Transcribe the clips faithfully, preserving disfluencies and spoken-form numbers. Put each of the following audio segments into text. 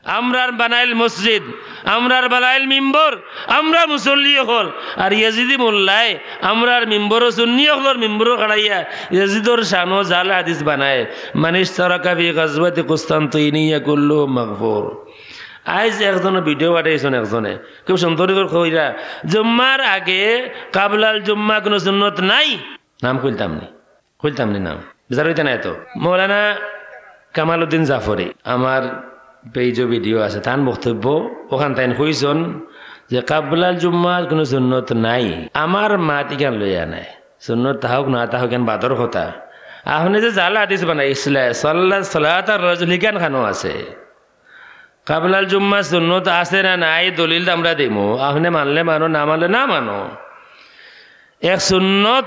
আমরার বানাইল মসজিদ, আমরার বানাইল মিম্বর, আমরা মুসল্লি অকল। আর ইয়াজিদি মোল্লায় আমরার মিম্বরো সুন্নি অকলর মিম্বরো খাড়াইয়া ইয়াজিদর শানো জাল হাদিস বানায়। মানিশ তারাকা ফি গাজওয়াতি কুস্তান্তিনিয়া কুল্লুহু মাগফুর। আইজ একজনে ভিডিও পাঠাইছইন একজনে, খুব সুন্দর করি কইরা, জুম্মার আগে কাবলাল জুম্মা কুনু সুন্নত নাই। নাম খুলতাম নি, খুলতাম নি নাম, বিচার অইতা নায় তো। মৌলানা কামাল উদ্দিন জাফরি, আমার পেইজো ভিডিও আছে, তান বক্তব্য, অখান তাইন কইছইন যে কাবলাল জুম্মার কুনু সুন্নত নাই। আমার মাত ইখান লইয়া নায়, সুন্নত তাহউক না তাহউক, ইখান বাদর কথা। আপনে যে জাল হাদিস বানাইছলা, সাল্লা সালাতার রাজুল, ইখান খানো আছে? কাবলাল জুম্মা সুন্নত আছে না নাই, দলিল তো আমরা দিমু। আপনে মানলে মানো, না মানলে না মানো। এক সুন্নত,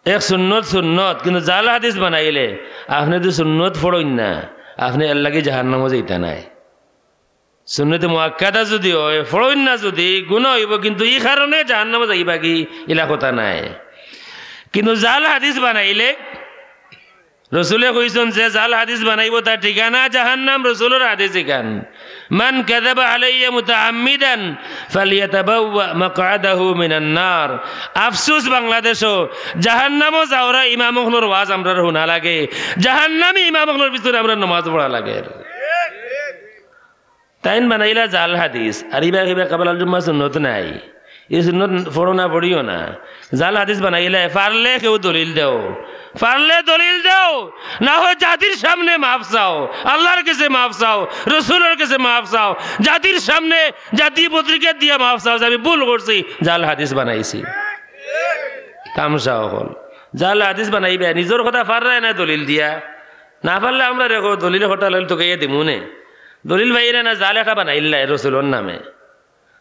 এক সুন্নত সুন্নত, কিন্তু জাল হাদিস বানাইলে আপনে তো সুন্নত পড়ইন না, আপনে এরলাগি জাহান্নামো যাইতা নায়। সুন্নতে মুআক্কাদা যুদি অয়, পড়ইন না যুদি, গুনা অইবো, কিন্তু ই কারণে জাহান্নামো যাইবাগি, ইলা কথা নায়। কিন্তু জাল হাদিস বানাইলে রসুলে কইছইন, যে জাল হাদিস বানাইবো তার ঠিকানা জাহান্নাম, রসুলর হাদিস ইখান। মান কাযাবা আলাইয়া মুতাআম্মিদান ফালইয়াতাবাওয়া মাকআদাহু মিনান নার। আফসুস বাংলাদেশো, জাহান্নামো যাওরা ইমাম অকলর ওয়াজ আমরার হুনা লাগে, জাহান্নামী ইমাম অকলর পিছনে আমরার নমাজ পড়া লাগে। তাইন বানাইলা জাল হাদিস, আর ইবা কিবা কাবলাল জুম্মা সুন্নত নাই, ই সুন্নত পড়ো না, পড়িও না। জাল হাদিস বানাইলা, পারলে কেউ দলিল দেও, পারলে দলিল দেও, না হয় জাতির সামনে মাফ চাও, আল্লার গেছে মাফ চাও, রসুলর গেছে মাফ চাও, জাতির সামনে, জাতি পত্রিকা দিয়া মাফ চাও যে আমি ভুল করছি, জাল হাদিস বানাইছি। তামশা অকল জাল হাদিস বানাইবা, নিজর কথা পাররায় না দলিল দিয়া, না পারলে আমরারে কও, দলিল কটা লইল তো গাইয়া দিমু নে। দলিল পাইরা না, জাল একটা বানাইলায় রসুলর নামে।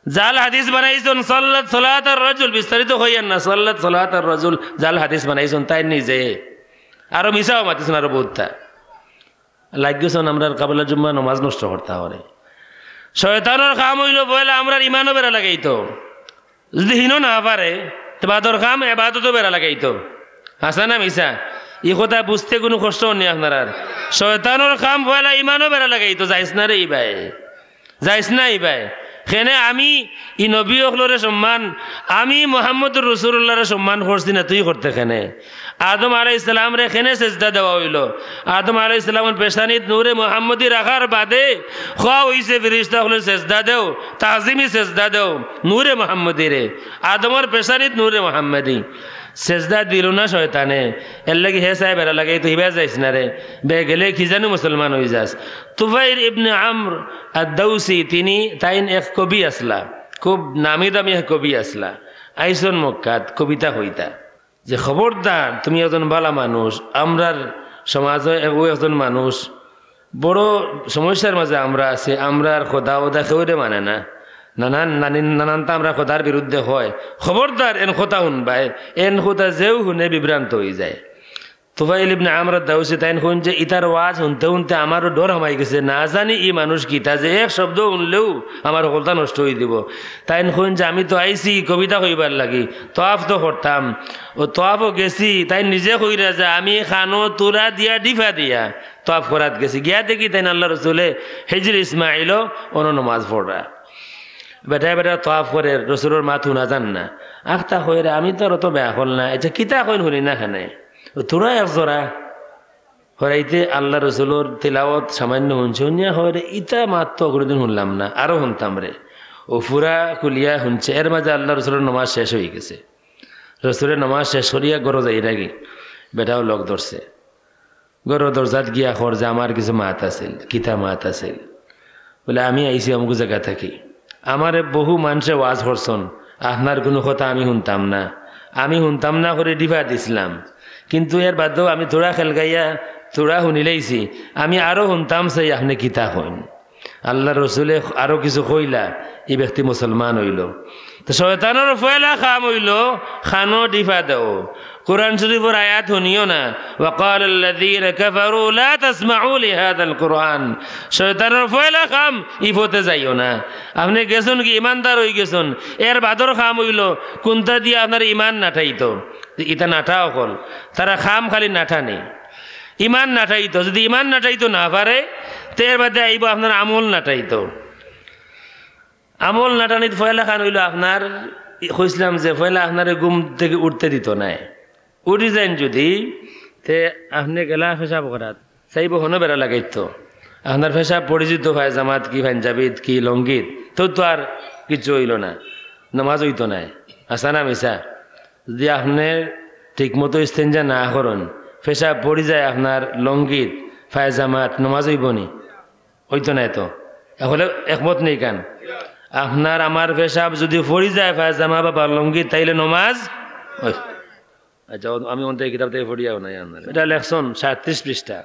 জাল হাদিস বানাইছইন, সাল্লাত সালাতার রাজুল, বিস্তারিত কইয়ার না, সাল্লাত সালাতার রাজুল, জাল হাদিস বানাইছইন তাইন নিজে। আরো মিছাও মাতিছইন আরো বউততা। লাগিছইন আমরার কাবলাল জুম্মা নমাজ নষ্ট করতা অরে। শয়তানর কাম অইলো পয়লা আমরার ইমানো বেড়া লাগাইতো। যুদি হিনো না পারে, তে বাদর কাম এবাদতো বেড়া লাগাইতো। হাছা না মিছা? ই কথা বুঝতে কুনু কষ্ট অর নি আপনারার? শয়তানর কাম পয়লা ইমানো বেড়া লাগাইতো, যাইস না রে ইবায়, যাইস না ইবায়। কেনে আমি ই নবী অকলরে সম্মান, আমি মুহাম্মদুর রাসূলুল্লাহরে সম্মান করছি না, তুই করতে কেনে? আদম আলাইহিস সালামরে কেনে সেজদা দেওয়া অইলো? আদম আলাইহিস সালামর পেশানিত নূরে মুহাম্মদী রাখার বাদে কওয়া অইছে, ফিরিস্তা অকলরে সেজদা দেও, তাজিমি সেজদা দেও নূরে মুহাম্মদীরে। আদমর পেশানিত নূরে মুহাম্মদী। সেজদা দিলো না শয়তানে, এরলাগি হে চায় বেড়া লাগাইতো, ইবায় যাইস না রে, বে গেলে কি জানি মুসলমান অইযাস। তুফাইল ইবনে আমর আদ-দাউসি, তিনি, তাইন এক কবি আছলা, খুব নামি দামি এক কবি আছলা, আইছইন মক্কাত কবিতা কইতা। যে খবরদার, তুমি একজন ভালা মানুষ, আমরার সমাজো এ-, অউ একজন মানুষ, বড় সমস্যার মাঝে আমরা আছি, আমরার খোদা ওদা কেউরে মানে না, নানান নানিন নানানতা আমরার খোদার বিরুদ্ধে কয়, খবরদার এন কথা হুনবায়, এন কথা যেউ হুনে বিভ্রান্ত অইযায়। তুফাইল ইবনে আমর দাউসি তাইন কইন যে ইতার ওয়াজ হুনতে হুনতে আমারও ডর হামাই গেছে, না জানি ই মানুষ কিতা যে এক শব্দ হুনলেউ আমার হকলতা নষ্ট অই দিবো। তাইন কইন যে আমি তো আইছি কবিতা কইবার লাগি, তওয়াফ তো করতাম, অউ তওয়াফও গেছি, তাইন নিজে কইরা যে আমি কানো তুরা দিয়া ডিফা দিয়া তওয়াফ করাত গেছি, গিয়া দেখি তাইন আল্লার রসুলে হিজর ইসমাইলো অনো নমাজ পড়রা। বেটায় বেটায় তওয়াফ করের, রসুলর মাত হুনা যার না। আখতা কইরে, আমি তো আর অত বেআক্কল না, ইতা কিতা কইন হুনি না কেনে। অউ তুরা এক জোড়া করাইতে আল্লার রসুলর তিলাওয়াত সামান্য হুনছে, হুনিয়া কইরে, ইতা মাত তো কুনুদিন হুনলাম না, আরো হুনতাম রে। অউ পুরা খুলিয়া হুনছে, এর মাঝে আল্লার রসুলর নমাজ শেষ অই গেছে। রসুলে নমাজ শেষ করিয়া ঘরো যাইরাগি, বেটাও লগ ধরছে। ঘরর দরজাত গিয়া কর যে, "আমার কিছু মাত আছিল।" "কিতা মাত আছিল?" বলে, "আমি আইছি অমুক জাগা থাকি। আমারে বহু মানষে ওয়াজ করছন, আপনার কুনু কথা আমি হুনতাম না। আমি হুনতাম না করি ডিফা দিছলাম, কিন্তু এর বাদেও আমি থুড়া খেলগাইয়া থুড়া হুনিলাইছি। আমি আরো হুনতাম চাই আপনে কিতা কইন।" আল্লার রসুলে আরো কিছু কইলা, ই ব্যক্তি মুসলমান অইলো। তো শয়তানর পয়লা কাম অইলো কানো ডিফা দেও। কোরআন শরীফর আয়াত হুনিও না। وقال الذين كفروا لا تسمعوا لهذا القرآن। শয়তানর পয়লা কাম, ই পথে যাইও না। আপনে গেছন কি ইমানদার অই গেছন, এর বাদর কাম অইলো কুনতা দিয়া আপনার ইমান নাঠাইতো। ইতা নাঠা অকল, তারা কাম খালি নাঠানি। ইমান নাটাইতো, যদি ইমান নাটাইতো না পারে, তে এর বাদে আইবো আপনার আমল নাটাইতো। আমল নাটানিত পয়লা খান অইলো আপনার, কইছিলাম যে পয়লা আপনারে ঘুম থাকি উঠতে দিতো নায়। উঠি যাইন যদি, তে আপনে গেলা পেশাব করাত, চাইবো হনো বেড়া লাগাইতো। আপনার পেশাব পড়িযিতো পায়জামাত কি, পাঞ্জাবিত কি, লুঙ্গিত, তো তো আর কিচ্ছু অইলো না, নমাজ অইতো নায়। হাছা না মিছা? যদি আপনে ঠিকমতো ইস্তেঞ্জা না করইন, পেশাব পড়ি যায় আপনার লুঙ্গিত, পায়জামাত, নমাজ অইবো নি? অইতো নায় তো। এখন একমত নি কেন? আপনার আমার পেশাব যদি পড়ি যায় পায়জামা বা লুঙ্গিত, তাইলে নমাজ অই-, আচ্ছা, ও-, আমি অন্তে কিতাব থাকি পড়িয়াও নাই আপনার। ইটা লেখছইন সাতত্রিশ পৃষ্ঠা।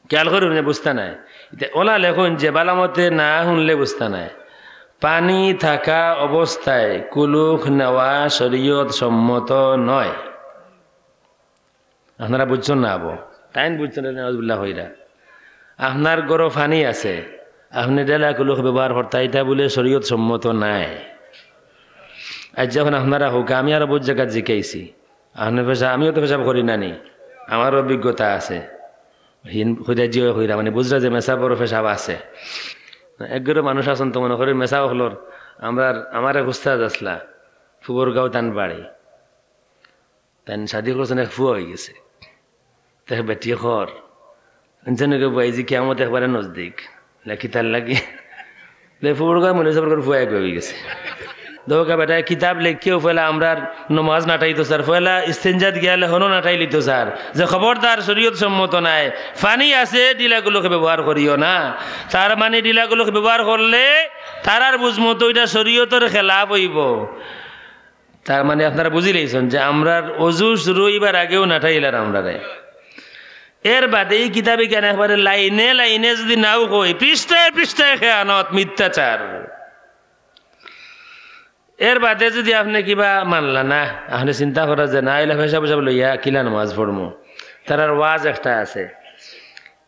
খেয়াল করি হুনলে বুঝতা নায়। ইতা ওলা লেখইন যে বালামতে না হুনলে বুঝতা নায়। পানি থাকা অবস্থায় কুলুখ নেওয়া শরীয়ত সম্মত নয়। আপনারা বুঝছইন না আবো? তাইন বুঝছইন না, নাউজুবিল্লাহ কইরা। আপনার ঘরো পানি আছে, আপনে ঢেলা কুলুখ ব্যবহার করতা, ইটা বুলে শরীয়ত সম্মত নায়। আইজ যখন আপনারা কউক্কা, আমি আরো বউত জাগাত জিকাইছি, আপনে পেশাব, আমিও তো পেশাব করি না নি, আমারও অভিজ্ঞতা আছে। হিন কইরা জিও কইরা, মানে বুঝরা যে মেসাবর পেশাব আছে। একগরো মানুষ আছইন তো মনো করি মেসাব অকলর, আমরার, আমার এক উস্তাদ আছলা, ফুবরগাঁও তান বাড়ি। তাইন শাদি করছইন, এক ফুয়া অইগেছে। তে বেটি কর, হুনছো নি গো বুয়াইজি, কিয়ামত একবারে নজদিক। লে কিতার লাগি? লে ফুবরগাঁও মৌলভী সাবর ফুয়া এক অইগেছে। দেখো বেটা, কিতাব লেখিও পয়লা আমরার নমাজ নাটাইতো স্যার, পয়লা ইস্তেঞ্জাত গিয়ালে হনো নাটাইলিতো স্যার, যে খবরদার শরীয়ত সম্মত নায়, পানি আছে, ঢিলা কুলুখ ব্যবহার করিও না। তার মানে ঢিলা কুলুখ ব্যবহার করলে তারার বুঝমতো ইটা শরীয়তর খেলাফ অইবো। তার মানে আপনারা বুঝিলাইছইন যে আমরার অজু শুরু অইবার আগেউ নাটাইলার আমরারে। এর বাদে ই কিতাবে কেন একবারে লাইনে লাইনে যদি নাও কই, পৃষ্ঠায় পৃষ্ঠায় খেয়ানত, মিথ্যাচার। এর বাদে যদি আপনে কিবা মানলা না, আপনে চিন্তা করা যে না, ইলা পেশাব পেশাব লইয়া কিলা নমাজ পড়মু, তারার ওয়াজ একটা আছে।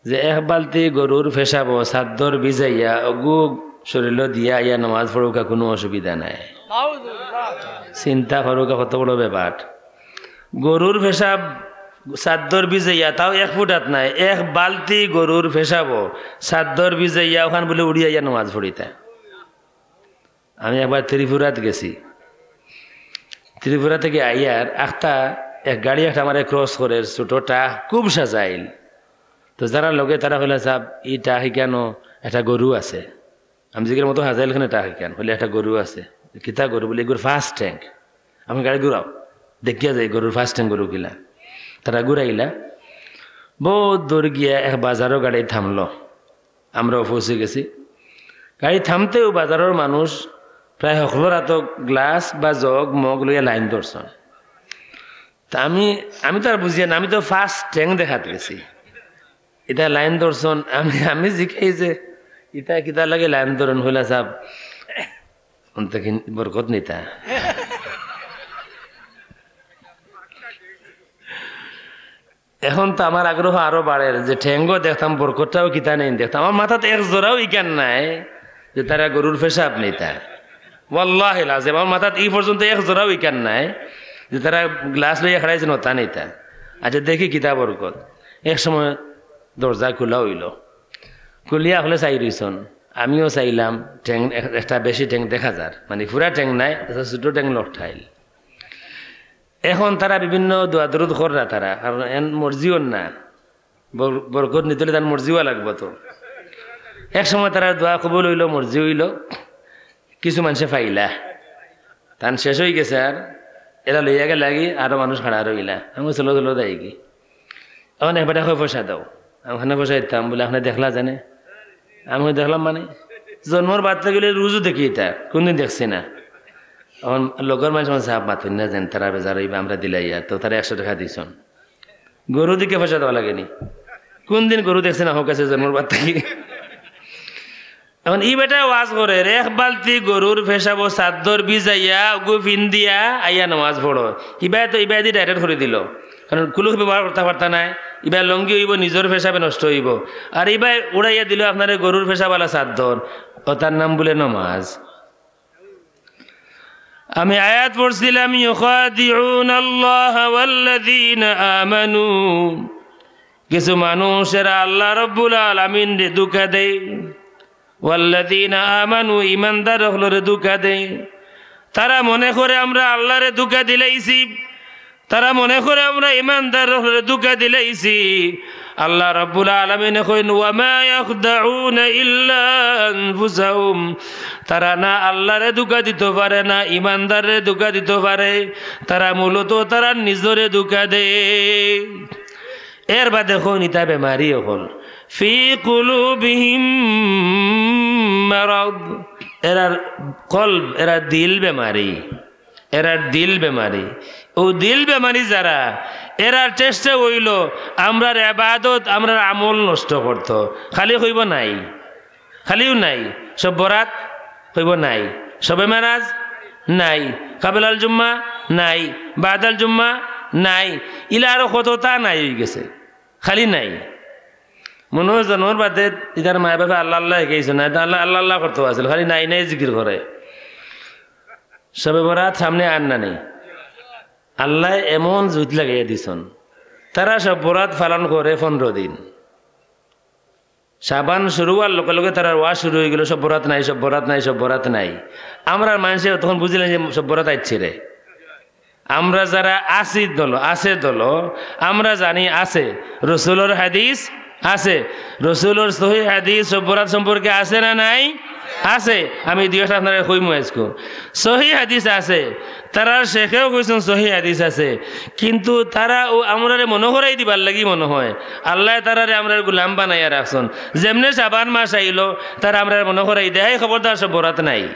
যে এক বালতি গরুর পেশাবো চাদ্দর ভিজাইয়া অগু শরীলো দিয়া আইয়া নমাজ পড়উক্কা কুনু অসুবিধা নাই। চিন্তা করউক্কা কত বড় ব্যাপার। গরুর পেশাব চাদ্দর ভিজাইয়া, তাও এক ফুটাত নায়, এক বালতি গরুর পেশাবো চাদ্দর ভিজাইয়া অখান বুলে উড়িয়া আইয়া নমাজ পড়িতা। আমি একবার ত্রিপুরাত গেছি। ত্রিপুরা থাকি আইয়ার আখতা এক গাড়ি একটা আমারে cross করের, ছোট ট্রাক, খুব সাজাইল। তো যারা লগে তারা কইলা, "সাব, ই ট্রাক ইখানো একটা গরু আছে।" আমি জিজ্ঞেস মতো হাজাইল খানে ট্রাক ইখান, কইলে, "একটা গরু আছে।" "কিতা গরু?" বলে, "এগুর পাঁচ ঠেং।" আমি গাড়ি ঘুরাও, দেখিয়া যাই গরুর পাঁচ ঠেং গরু কিলা। তারা ঘুরাইলা, বহুত দূর গিয়া এক বাজারো গাড়ি থামলো। আমরাও পৌঁছি গেছি। গাড়ি থামতেউ বাজারর মানুষ প্রায় হকলর আতো গ্লাস বা জগ মগ লইয়া লাইন ধরছন। তা আমি, আমি তো আর বুঝিয়ার না, আমি তো পাঁচ ঠেং দেখাত গেছি। ইতা লাইন ধরছন, আমি, আমি জিকাই যে, "ইতা কিতার লাগি লাইন ধরইন?" কইলা, "সাব, অন্তে কিন-, বরকত নিতা।" এখন তো আমার আগ্রহ আরো বাড়ের যে ঠেংগো দেখতাম, বরকতটাও কিতা নেই দেখতাম। আমার মাথাত এক জোড়াও ইখান নাই যে তারা গরুর পেশাব নিতা। ওয়াল্লাহি লাজিম, আমার মাথাত ই পর্যন্ত এক জোড়াও ইখান নাই যে তারা গ্লাস লইয়া খাড়াইছে নতা নিতা। আচ্ছা, দেখি কিতা বরকত। এক সময় দরজা খোলা অইলো, খুলিয়া হকলে চাই রইছন, আমিও চাইলাম। ঠেং এক-, একটা বেশি ঠেং দেখা যার, মানে পুরা ঠেং নাই, একটা ছোট ঠেং লটকাইল। এখন তারা বিভিন্ন দোয়া দরুদ কররা তারা, কারণ এন মর্জিও না, বর-, বরকত নিতে অইলে তান মর্জিও লাগবো তো। এক সময় তারা দোয়া কবুল অইলো, মর্জি অইলো, কিছু মানষে পাইলা, তান শেষ অইগেছে, আর এরা লইয়া গেলাগি, আরো মানুষ খাড়া রইলা। আমি কই, "চলো, চলো, যাইগি।" এখন এক বেটা কয়, "পয়সা দেও।" আমি কই, "কেনে পয়সা দিতাম?" বলে, "আপনে দেখলা জানে?" আমি কই, "দেখলাম মানে, জন্মর বাদ থাকি অইলে রুজু দেখি ইতা, কুনদিন দেখছি না।" এখন লগর মানুষ আমার সাহেব মাতুন না যেন, তারা বেজার অইবা, আমরা দিলাইয়ার, তো তারা একশো টেকা দিছন। গরু দেখি পয়সা দেওয়া লাগেনি? কুনদিন গরু দেখছে না হক আছে জন্মর বাদ থাকি? এখন ই বেটায় ওয়াজ করের, এক বালতি গরুর পেশাবো চাদ্দর ভিজাইয়া, অগু ফিন্দিয়া, আইয়া নমাজ পড়ো। ইবায় তো ইবায়দি direct করি দিলো, কারণ কুলুখ ব্যবহার করতা পারতা নায়। ইবায় লুঙ্গি অইবো, নিজর পেশাবে নষ্ট অইবো। আর ইবায় উড়াইয়া দিলো আপনারে গরুর পেশাবআলা চাদ্দর, অতার নাম বুলে নমাজ। আমি আয়াত পড়ছিলাম, "ইউখাদিউনাল্লাহা ওয়াল্লাযীনা আমানু।" কিছু মানুষ এরা আল্লাহ রব্বুল আলামিনরে ধোঁকা দেয়, ওয়াল্লাযীনা আমানু, ইমানদার অকলরে ধোঁকা দেয়। তারা মনে করে আমরা আল্লাহরে ধোঁকা দিলাইছি, তারা মনে করে আমরা ইমানদার অকলরে ধোঁকা দিলাইছি। আল্লাহ রব্বুল আলামিনে কইন, "ওয়া মা ইয়াখদাউনা ইল্লা আনফুসাহুম।" তারা না আল্লাহরে ধোঁকা দিতো পারে, না ইমানদাররে ধোঁকা দিতো পারে, তারা মূলত তারা নিজরে ধোঁকা দেয়। এর বাদে কইন ইতা বেমারি অকল, "ফি কুলুবিহিম মারাদ", এরার কলব, এরার দিল বেমারি, এরার দিল বেমারি। অউ দিল বেমারি যারা, এরার চেষ্টা অইলো আমরার ইবাদত, আমরার আমল নষ্ট করতো। খালি কইবো নাই, খালিউ নাই। শব বরাত কইবো নাই, শবে মেরাজ নাই, কাবলাল জুম্মা নাই, বাদাল জুম্মা নাই, ইলা আরো কততা নাই অইগেছে, খালি নাই। মনো অয় জন্মর বাদে ইতার মায় বাপে আল্লাহ আল্লাহ হিকাইছে না, ইতা আল্লাহ আল্লাহ আল্লাহ করতো আছিল, খালি নাই নাই জিকির করে। শবে বরাত সামনে আর না নি, আল্লায় এমন জুইত লাগাইয়া দিছইন, তারা শব বরাত পালন করে পনরো দিন। শাবান শুরু অওয়ার লগে লগে তারার ওয়াজ শুরু অইগেলো, "শব বরাত নাই, শব বরাত নাই, শব বরাত নাই।" আমরার মানষে তখন বুঝিলাইন যে শব বরাত আইচ্ছেরে। আমরা যারা আছি দলো, আছে দলো, আমরা জানি আছে, রসুলর হাদিস আছে, রসুলর সহি হাদিস শব বরাত সম্পর্কে আছে না নাই? আছে। আমি দুই একটা আপনারারে কইমু আইজকু। সহি হাদিস আছে, তারার শেখেও কইছইন সহি হাদিস আছে, কিন্তু তারা অউ আমরারে মনো করাই দিবার লাগি মনো অয়, আল্লায় তারারে আমরার গুলাম বানাইয়া রাখছইন। যেমনে শাবান মাস আইলো, তারা আমরারে মনো করাই দেয়, "এই খবরদার, শব বরাত নাই।"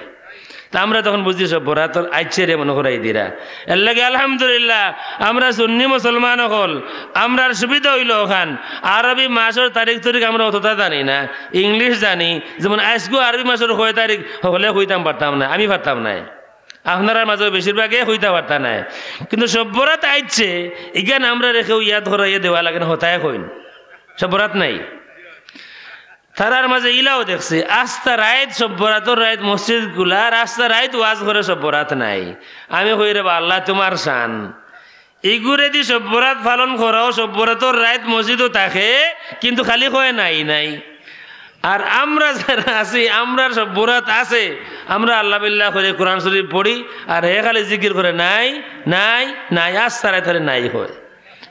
তে আমরা তখন বুঝি শব বরাত আইচ্ছেরে মনো করাই দিরা। এরলাগি আলহামদুলিল্লাহ, আমরা সুন্নি মুসলমান অকল, আমরার সুবিধা অইলো অখান আরবি মাসর তারিখ তরিখ আমরা অততা জানি না, English জানি। যেমন আইজকু আরবি মাসর কয় তারিখ হকলে কইতাম পারতাম না, আমি পারতাম নায়। আপনারার মাজে বেশিরভাগে কইতা পারতা নায়, কিন্তু শব বরাত আইচ্ছে, ইখান আমরারে কেউ ইয়াদ করাইয়া দেওয়া লাগে না, হতায় কইন, শব বরাত নাই। তারার মাজে ইলাও দেখছি, আস্তা রাইত, শব বরাতর রাইত মসজিদ খুলা, আর আস্তা রাইত ওয়াজ করে শব বরাত নাই। আমি কই, "রে বা আল্লাহ, তুমার শান।" ইগুরেদি শব বরাত পালন করাও, শব বরাতর রাইত মসজিদো থাকে, কিন্তু খালি কয় নাই, নাই। আর আমরা যারা আছি, আমরার শব বরাত আছে, আমরা আল্লাহ বিল্লাহ করি, কোরআন শরিফ পড়ি, আর হে খালি জিকির করে, "নাই, নাই, নাই", আস্তা রাইত খালি নাই কয়।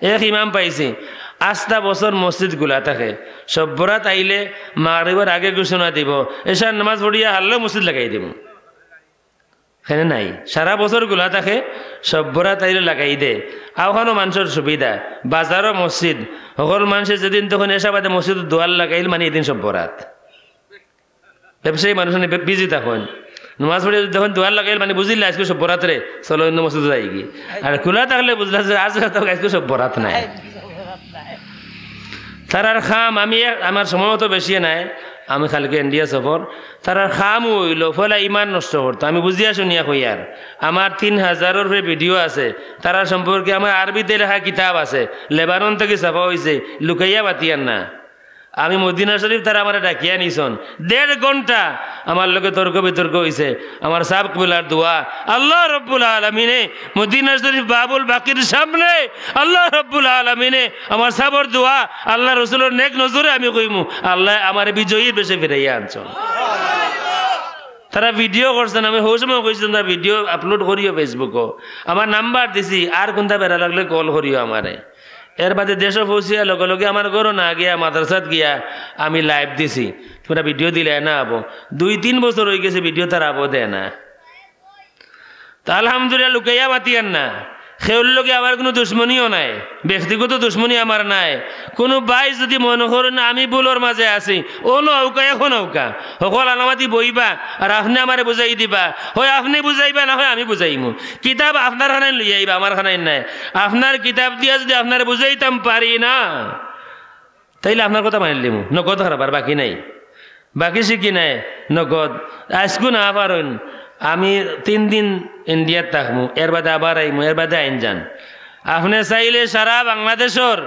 এক ইমাম পাইছি, আস্তা বছর মসজিদ খুলা থাকে, শব বরাত আইলে মাগরিবর আগে ঘোষণা দিবো, এশার নামাজ পড়িয়া হারলেউ মসজিদ লাগাই দিবো। কেনে নাই, সারা বছর খুলা থাকে, শব বরাত আইলে লাগাই দে। অখানও মানষর সুবিধা, বাজারও মসজিদ, হকল মানষে যেদিন তখন এশা বাদে মসজিদো দুয়ার লাগাইল, মানি ইদিন শব বরাত। ব্যবসায়ী মানুষ অনে বে-, busy থাকইন। নমাজ পড়িয়া যখন দুয়ার লাগাইল, মানি বুঝিলা আইজকু শব বরাত রে, চলো অন্য মসজিদো যাইগি। আর খুলা থাকলে বুঝলা যে আইজ তো আইজকু শব বরাত নায়। তারার কাম, আমি এক-, আমার সময় অতো বেশি নায়, আমি কালকে ইন্ডিয়া সফর। তারার কাম অইলো পয়লা ইমান নষ্ট করতো। আমি বুঝিয়া শুনিয়া কইয়ার, আমার তিন হাজারর উপরে video আছে, তারার সম্পর্কে আমার আরবিতে লেখা কিতাব আছে, লেবানন থাকি ছাপা অইছে, লুকাইয়া মাতিয়ার না। আমি মদিনা শরিফ, তারা আমারে ডাকিয়া নিছইন। দেড় ঘন্টা আমার লগে তর্ক বিতর্ক অইছে। আমার সাব কিবলার দোয়া, আল্লাহ রব্বুল আলামিনে মদিনা শরিফ বাবুল বাকির সামনে, আল্লাহ রব্বুল আলামিনে আমার সাবর দোয়া, আল্লাহ রসুলর নেক নজরে আমি কইমু, আল্লায় আমারে বিজয়ীর বেশে ফিরাইয়া আনছইন। তারা video করছইন, আমি হউ সময় কইছি, তোমরা video upload করিও Facebook-ও। আমার number দিছি, আর কুনটা বেড়া লাগলে call করিও আমারে। এর বাদে দেশো পৌঁছিয়া লগে লগে আমার ঘরো না গিয়া মাদ্রাসাত গিয়া আমি live দিছি। তোমরা video দিলে না আবো। দুই তিন বছর অইগেছে video তারা আবো দেয় না। তা আলহামদুলিল্লাহ, লুকাইয়া মাতিয়ার না। কেউর লগে আমার কুনু দুশমনিও নাই, ব্যক্তিগত দুশমনি আমার নাই। কুনু ভাই যুদি মনো করইন আমি ভুলর মাজে আছি, অনো আউক্কা, অখন আউক্কা, হকল আনামাদি বইবা, আর আপনে আমারে বুঝাই দিবা। হয় আপনে বুঝাইবা, না হয় আমি বুঝাইমু। কিতাব আপনার খানাইন লইয়া আইবা, আমার খানাইন নায়। আপনার কিতাব দিয়া যুদি আপনারে বুঝাইতাম পারি না, তাইলে আপনার কথা মানিলিমু, নগদ খারাপ, আর বাকি নাই। বাকি শিখি নাই, নগদ। আইজকু না পারইন, আমি তিন দিন ইন্ডিয়াত থাকমু, এর বাদে আবার আইমু, এর বাদে আইন যান। আপনে চাইলে সারা বাংলাদেশর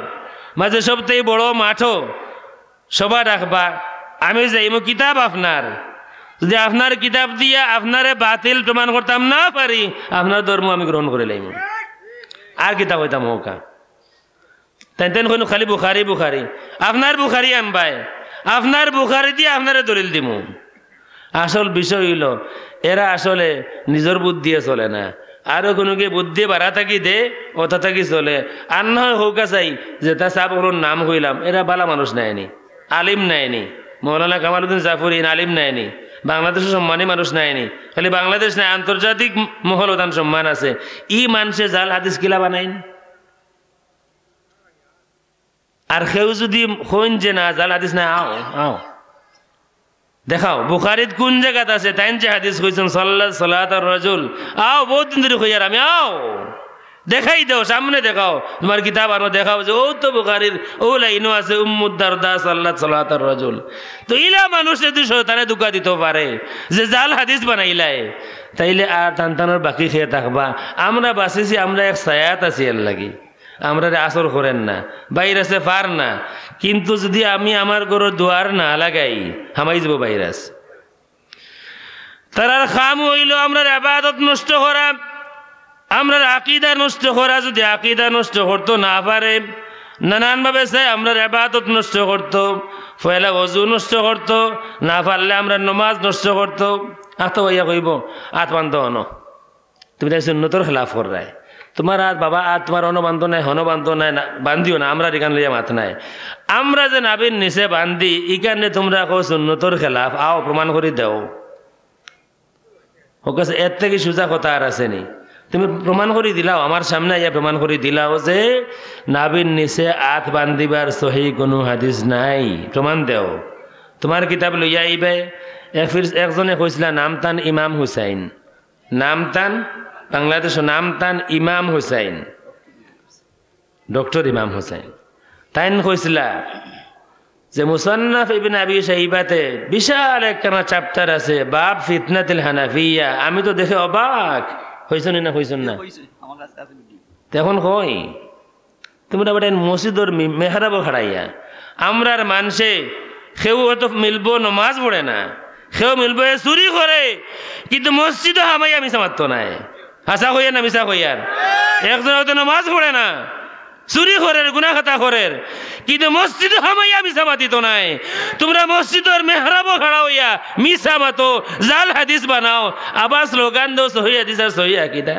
মাজে সবথেকে বড় মাঠো সভা ডাকবা, আমি যাইমু, কিতাব আপনার। যুদি আপনার কিতাব দিয়া আপনারে বাতিল প্রমাণ করতাম না পারি, আপনার ধর্ম আমি গ্রহণ করিলাইমু। আর কিতাব অইতাম হউক্কা। তাইন তাইন কইন খালি বুখারি, বুখারি। আপনার বুখারি আনবায়, আপনার বুখারি দিয়া আপনারে দলিল দিমু। আসল বিষয় অইলো, এরা আসলে নিজর বুদ্ধিয়ে চলে না, আরো কুনুগিয়ে বুদ্ধি বাড়া থাকি দে, অতা থাকি চলে। আর না হয় কউক্কা চাই, যেতা সাব অকলর নাম কইলাম, এরা ভালা মানুষ নায়নি, আলিম নায়নি। মৌলানা কামালউদ্দিন জাফরি ইন আলিম নায়নি, বাংলাদেশো সম্মানী মানুষ নায়নি। খালি বাংলাদেশ নায়, আন্তর্জাতিক মহলো তান সম্মান আছে। ই মানষে জাল হাদিস কিলা বানাইন? আর কেউ যুদি কইন যে না, জাল হাদিস না, আও, আও। দেখাও, বুখারিত কুন জাগাত আছে, তাইন যে হাদিস কইছইন, সাল্লা সালাতার রাজুল। আও, বউত দিন ধরি কইয়ার আমি, আও। দেখাই দেও, সামনে দেখাও। তুমার কিতাব আনো, দেখাও যে অউ তো বুখারির অউ লাইনো আছে, উম্মুদ দারদা সাল্লাত সালাতার রাজুল। তো ইলা মানুষ যদি শয়তানে ধুকা দিতো পারে, যে জাল হাদিস বানাইলায়, তাইলে আর তান তানর বাকি কে থাকবা? আমরা বাচিছি, আমরা এক ছায়াত আছি, এরলাগি। আমরারে আসর করের না, ভাইরাসে পার না। কিন্তু যুদি আমি আমার ঘরর দুয়ার না লাগাই, হামাই যিবো ভাইরাস। তারার কাম অইলো আমরার ইবাদত নষ্ট করা, আমরার আকিদা নষ্ট করা। যুদি আকিদা নষ্ট করতো না পারে, নানান ভাবে চায় আমরার ইবাদত নষ্ট করতো, পয়লা অজু নষ্ট করতো, না পারলে আমরার নমাজ নষ্ট করতো। আতো ভাইয়া কইবো, আত বান্ধো অনো। তুমি তাইন সুন্নতর খেলাফ কররায়। তুমার আত বাবা, আত তুমার অনো বান্ধো নায়, হনো বান্ধো নায়, না, বান্ধিও না, আমরার ইখান লইয়া মাত নাই। আমরা যে নাভির নিচে বান্ধি, ইখানে তুমরা কও সুন্নতর খেলাফ, আও প্রমাণ করি দেও। অউ কাছে এর থাকি সুজা কথা আর আছে নি? তুমি প্রমাণ করি দিলাও, আমার সামনে আইয়া প্রমাণ করি দিলাও যে নাভির নিচে আত বান্ধিবার সহি কুনু হাদিস নাই, প্রমাণ দেও। তুমার কিতাব লইয়া আইবায়। এক ফির-, একজনে কইছিলা নাম তান ইমাম হুসাইন, নাম তান, বাংলাদেশো নাম তান ইমাম হুসাইন, ডক্টর ইমাম হুসাইন। তাইন কইছিলা যে মুসান্নাফ ইবনে আবি শাইবাতে বিশাল একখানা chapter আছে, বাব ফিতনাতিল হানাফিয়া। আমি তো দেখে অবাক। কইছইন না, কইছইন না? কইছে, আমার কাছে আছে video। তে অখন কই, তুমরা বেটাইন মসজিদর মি-, মেহরাবো খাড়াইয়া, আমরার মানষে কেউ অয়তো মিলবো নমাজ পড়ে না, কেউ মিলবো এ চুরি করে, কিন্তু মসজিদো হামাইয়া মিছা মাততো নায়। হাছা কইয়ার না মিছা কইয়ার? একজন অয়তো নমাজ পড়ে না, চুরি করের, গুনা খাতা করের, কিন্তু মসজিদো হামাইয়া মিছা মাতিতো নায়। তুমরা মসজিদর মেহরাবো খাড়া অইয়া মিছা মাতো, জাল হাদিস বানাও, আবার স্লোগান দেও সহি হাদিস আর সহি আকিদা।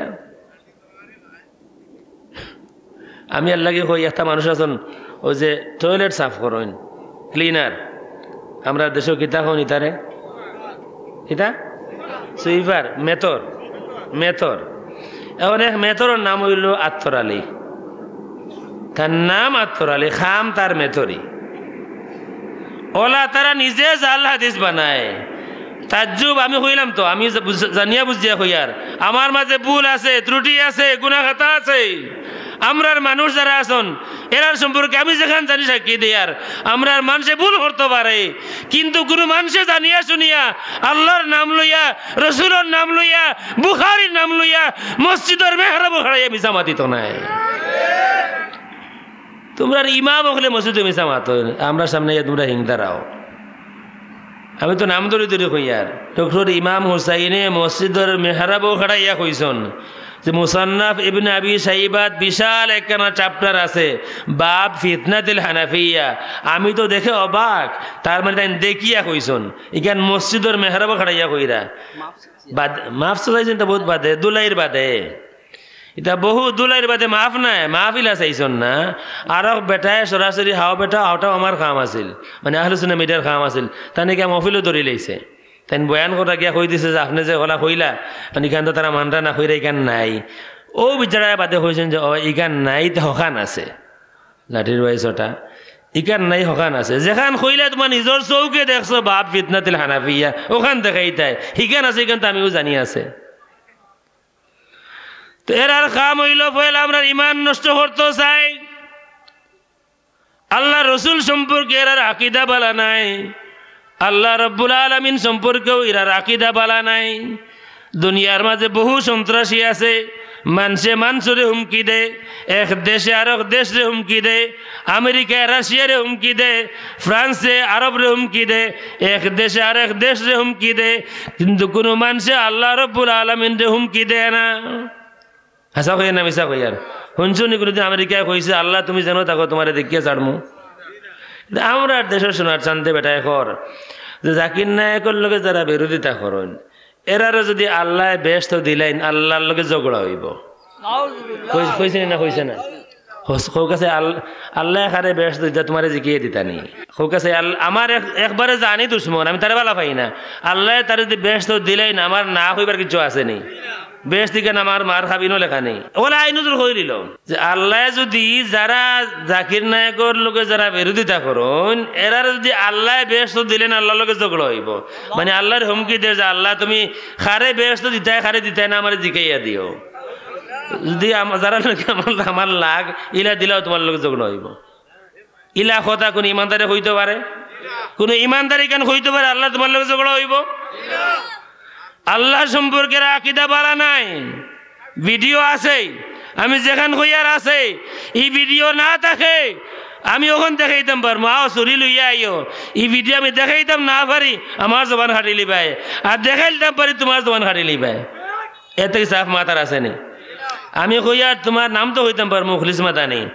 আমি এরলাগি কই, একটা মানুষ আছইন, অউ যে toilet সাফ করইন, cleaner, আমরার দেশো কিতা কইন ইতারে? কিতা? Sweeper, মেথর, মেথর। অখন এক মেথরর নাম অইলো আত্তর আলী। তার নাম আত্তর আলী, কাম তার মেথরি। অলা তারা নিজে জাল হাদিস বানায়। তাজ্জুব, আমি কইলাম তো, আমি জা-, বুঝ-, জানিয়া বুঝিয়া কইয়ার। আমার মাঝে ভুল আছে, ত্রুটি আছে, গুনা খাতা আছে। আমরার মানুষ যারা আছইন, এরার সম্পর্কে আমি যেখান জানি সাক্ষী দেয়ার। আমরার মানষে ভুল করতো পারে, কিন্তু কুনু মানষে জানিয়া শুনিয়া আল্লার নাম লইয়া, রসুলর নাম লইয়া, বুখারীর নাম লইয়া মসজিদর মেহরাবো খাড়াইয়া মিছা মাতিতো নায়। তুমরার ইমাম অকলে মসজিদো মিছা মাতো, আমরার সামনে আইয়া তুমরা হিংদারাও। আমি তো নাম ধরি ধরি কইয়ার। ডক্টর ইমাম হুসাইনে মসজিদর মেহরাবো খাড়াইয়া কইছইন যে মুসান্নাফ ইবনে আবি শাইবাত বিশাল একখানা chapter আছে, বাব ফিতনাতিল হানাফিয়া। আমি তো দেখে অবাক, তার মানে তাইন দেখিয়া কইছইন, ইখান মসজিদর মেহরাবো খাড়াইয়া কইরা। বাদ-, মাফ তো চাইছইন তো বউত বাদে, ধুলাইর বাদে। ইতা বহু ধুলাইর বাদে মাফ নায়, মাহফিলা চাইছইন না। আরক বেটায় সরাসরি হাও বেটা, অটাও আমার কাম আছিল, মানে আহলুস সুন্নাহ মিডিয়ার কাম আছিল, তানে গিয়া মহফিলো ধরি লাইছে। তাইন বয়ান করা গিয়া কই দিছে যে আপনে যে অলা কইলা, মানে ইখান তো তারা মানরা না, কইরা ইখান নাই। অউ বিচারায় বাদে কইছইন যে, "ও, ইখান নাই, তে হখান আছে।" লাঠির বাড়ি ছটা, ইখান নাই, হখান আছে। যেখান কইলা তুমার নিজর চউখে দেখছো, বাব ফিতনাতিল হানাফিয়া, অখান দেখাইতায়, হিখান আছে, ইখান তো আমিও জানি আছে। তো এরার কাম অইলো, পয়লা আমরার ইমান নষ্ট করতো চায়। আল্লার রসুল সম্পর্কে এরার আকিদা ভালা নাই, আল্লা রব্বুল আলামিন সম্পর্কেও এরার আকিদা ভালা নাই। দুনিয়ার মাঝে বহু সন্ত্রাসী আছে, মানষে মানষরে হুমকি দে, এক দেশে আরক দেশরে হুমকি দে, আমেরিকায় রাশিয়ারে হুমকি দে, ফ্রান্সে আরবরে হুমকি দে, এক দেশে আরক দেশরে হুমকি দে, কিন্তু কুনু মানষে আল্লা রব্বুল আলামিনরে হুমকি দে না। হাছা কইয়ার না মিছা কইয়ার? হুনছো নি কুনুদিন আমেরিকায় কইছে, "আল্লাহ, তুমি যেনো থাকো, তুমারে দেখিয়া ছাড়মু"? আমরার দেশো সোনার চান্দে বেটায় কর যে জাকির নায়কর লগে যারা বিরোধিতা করইন, এরারে যুদি আল্লায় বেহেস্ত দিলাইন, আল্লাহর লগে ঝগড়া অইবো। কই-, কইছে নি না, কইছে না? কউক্কা চাই, আল-, আল্লায় কারে বেহেস্ত দিতা, তুমারে জিকাইয়া দিতা নি? কউক্কা চাই, আল-, আমার এক-, একবারে জানি দুশমন, আমি তারে ভালা পাই না। আল্লায় তারে যুদি বেহেস্ত দিলাইন, আমার না কইবার কিচ্ছু আছে নি? বেহেস্ত ইখান আমার মার খাবিনো লেখা নি? অলা আইন নজর করিল যে আল্লায় যুদি যারা জাকির নায়কর লগে যারা বিরোধিতা করইন, এরারে যুদি আল্লায় বেহেস্ত দিলাইন, আল্লাহর লগে ঝগড়া অইবো। মানে আল্লাহর হুমকি দের যে, "আল্লাহ, তুমি কারে বেহেস্ত দিতায়, কারে দিতায় না, আমারে জিকাইয়া দিও।" যুদি আম-, যারার লগে আমার, আমার লাগ, ইলা দিলাও তুমার লগে ঝগড়া অইবো। ইলা কথা কুনু ইমানদারে কইতো পারে? কুনু ইমানদারে ইখান কইতো পারে, "আল্লাহ, তুমার লগে ঝগড়া অইবো"? আল্লাহ সম্পর্কে আকিদা ভালা নাই। ভিডিও আছে, আমি যেখান কইয়ার আছে, ই ভিডিও না থাকে, আমি অখন দেখাইতাম পারমু, "আও, ছুরি লইয়া আইও।" ই ভিডিও আমি দেখাইতাম না পারি, আমার জবান কাটিলিবায়, আর দেখাইতাম পারি, তুমার জবান কাটিলিবায়। এর থাকি সাফ মাত আর আছে নি? আমি কইয়ার তুমার নাম তো কইতাম পারমু, মুখলিস মাদানি।